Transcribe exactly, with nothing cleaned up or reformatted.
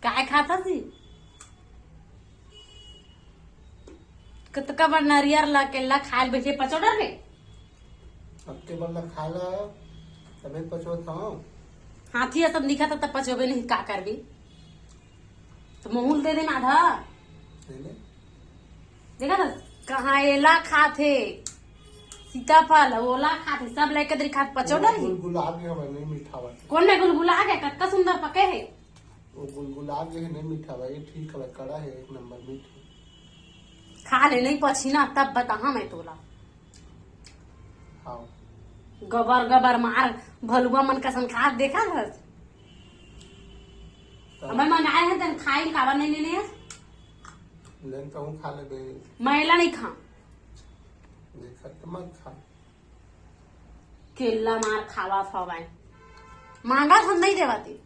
काय खात हस जी? कतका बड़ नरियर ला, केला खाए ल बैठे, पचोड़ा रे। सबके बल्ला खा ला, तबे पचोत हूँ। हाथी असन दिखत ह, तब पचोबे नहीं, का करबी? तो महूल दे दे आधा। ले ले। देखा था, कहाँ एला खात हे, सीताफल, ओला खात हे, सब लेके दरी खात, पचोड़ा वो ही। गुलगुला के हमें नहीं मीठा बाटे। कौन में गुलगुला के? कतका सुंदर पके हे। वो गुलगुला के है, नहीं मीठा बा, ये ठीक है, कड़ा है, एक नंबर मीठ है। खा ले, नहीं पछी ना, तब बताहा मैं तोला। हाँ। गबर गबर मार, भलुआ मन कसन खात देखा हस। तब हमें मंगाए हैं, तन खाई काबर नहीं लेने हैं? लेन तो हूँ खा ले बे। मैं एला नहीं खा। देखा तो मत खा। केला मार खावा फवाए। मांगा हम नहीं देवाती।